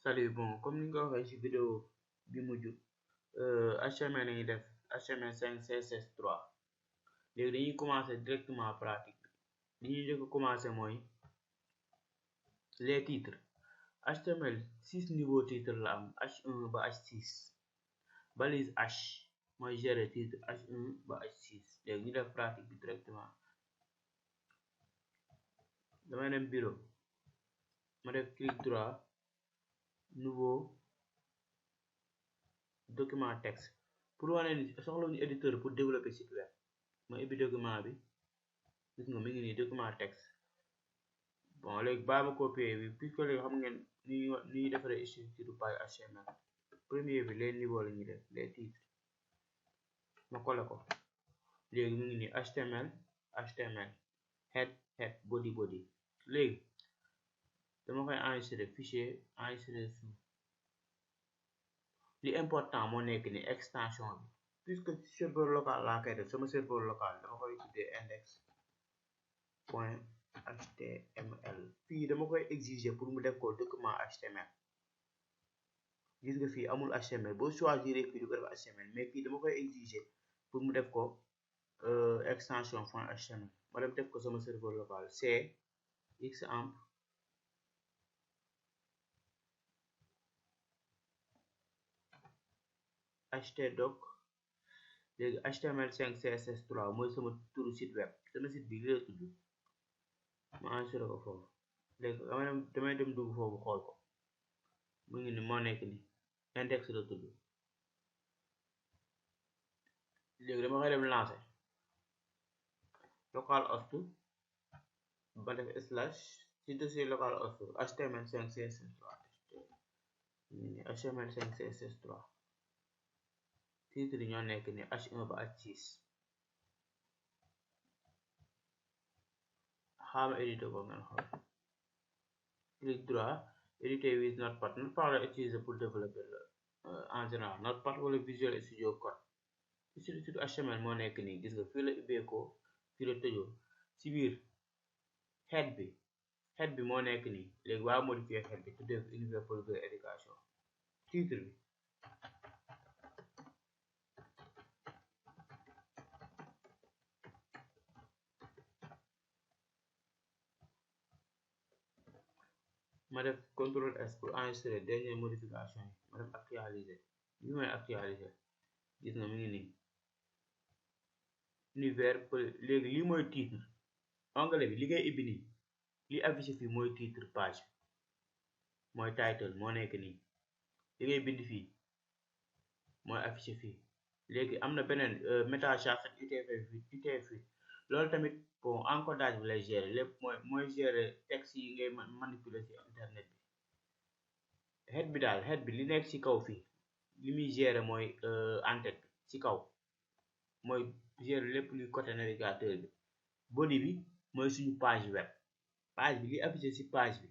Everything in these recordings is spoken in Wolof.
Salut, bon, comme ni nga ko waxee ci vidéo bi mujj HTML nañu def HTML5 CSS3 léegi dañuy commencer directement pratique bi li ñuy njëkk a commencer mooy les titres HTML 6 niveau titre la am H1 ba H6 balise H mooy gérer titre H1 ba H6 léegi ñu def pratique bi directement damay dem bureau ma def clic droit nouveau document texte pour wane ni soxlawuñu éditeur pour développer site web ma ubbi document bi gis nga mi ngi nii document texte bon léegi baa ma copier bi puisque léegi xam ngeen ni ñuy defaree structure page HTML premier bi les niveaux la ñuy def les titres ma coller ko léegi mi ngi nii HTML head body léegi dama koy enregistrer fichier enregistrer sous li important moo nekk ni extension bi puisque serveur local laa koy def sama serveur local dama koy tuddee index.html fii dama koy exiger pour mu def ko document HTML gis nga fii amul HTML boo choisir fii du ko def HTML mais fii dama koy exiger pour mu def ko extension .html ma dem def ko sama serveur local c xampp htdoc léegi HTML5 CSS3 mooy sama turu site web sama site bi li la tudd ma enregistré ko foofu léegi damay dem dugg foofu xool ko mu ngi ni moo nekk ni index la tudd léegi dama koy dem lancer localhost ba def slash ci dossier localhost HTML5 CSS3 HTML5 CSS3 titre yi ñoo nekk ni H1 ba H6 xaama édité ko ngeen xool clic droit éditer with Notepad la utiliser pour développer en général Notepad wala Visual Studio Code structure HTML moo nekk nii gis nga fii la ubbeekoo fii la tëjoo ci biir head bi moo nekk nii léegi waa modifier head bi tuddee ko univers pour éducation titre bi ma def CTRL S pour enregistrer dernière modification yi ma def actualiser bi mooy actualiser gis nga mi ngi nii univers léegi lii mooy titre onglet bi li ngay ibbi nii li affiché fii mooy titre page mooy title moo nekk nii li ngay bind fii mooy affiché fii léegi am na beneen métacharge UTF-8 loolu tamit bon encodage bi lay gérer lépp mooy gérer texte yi ngay manipuler ci internet bi head bi li nekk ci kaw fii li muy gérer mooy en-tête bi ci kaw mooy gérer lépp luy côté navigateur bi body bi mooy suñu page web page bi li affiché ci page bi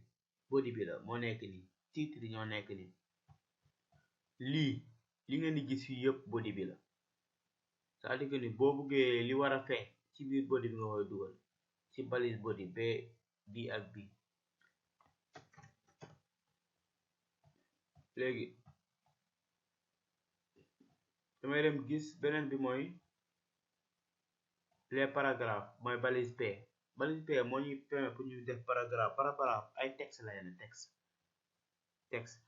body bi la moo nekk nii titre ñoo nekk nii li ngeen di gis fii yëpp body bi la c'est-à-dire que ni boo bëggee li war a feeñ ci biir body bi nga koy dugal ci balise body bi ak bi léegi damay dem gis beneen bi mooy les paragraphes mooy balise P moo ñuy permettre pour ñu def paragraphe ay texte la yenn texte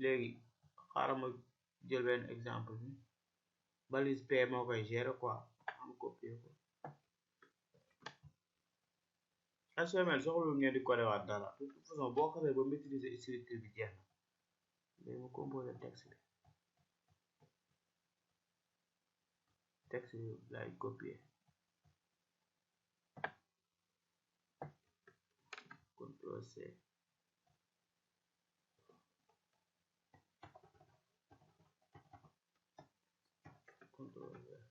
léegi xaaral ma jël benn exemple bi balise P moo koy gérer quoi am copier ko HTML soxlu ngeen di coder waat dara de toute façon boo xasee ba maîtriser structure bi jeex na léegi mu composer texte bi lay copier CTRL C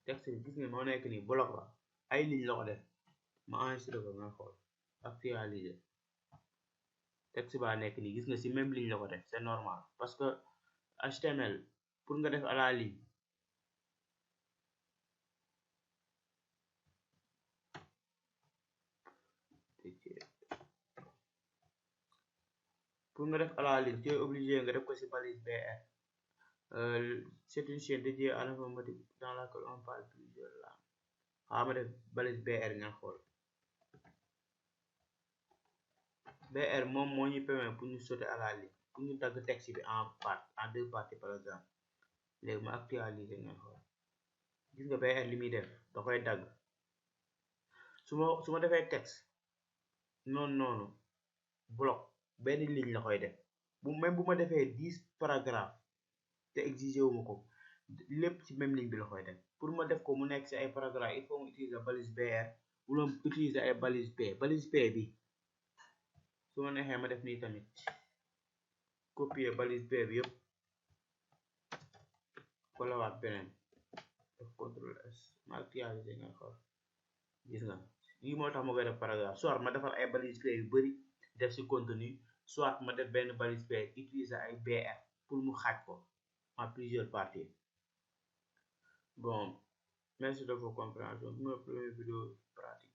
texte bi gis ngeen moo nekk nii bloc la ay ligne la ko def ma enregistré ko nga xool actualiser texte baa nekk nii gis nga ci même ligne la ko def c'est normal parce que HTML pour nga def à la ligne pour nga def à la ligne tu es obligé nga def ko ci balise BR. C'est une chaîne dédiée à l'informatique dans laquelle on parle plusieurs langues. xaaral ma def balise BR nga xool. BR moom moo ñu permettre pour ñu sauter à la ligne pour ñu dagg texte bi en deux parties par exemple. léegi ma actualiser ngeen xool gis nga BR li muy def da koy dagg su ma defee texte noonu bloc benn ligne la koy def même bu ma defee 10 paragraphes te exigé wu ma ko lépp ci même ligne bi la koy def. pour ma def ko mu nekk ci ay paragraphes il faut mu utiliser balise BR wala mu utiliser ay balise P balise P bi su ma neexee ma def nii tamit copier balise P bi yëpp kolawaat beneen def contrôle S ma actualiser nga xool gis nga lii moo tax ma koy def paragraphe soit ma defal ay balise P yu bari def ci contenu soit ma def benn balise P utiliser ay BR pour mu xaaj ko en plusieurs parties. Bon, merci de votre compréhension. Pour ma première vidéo pratique.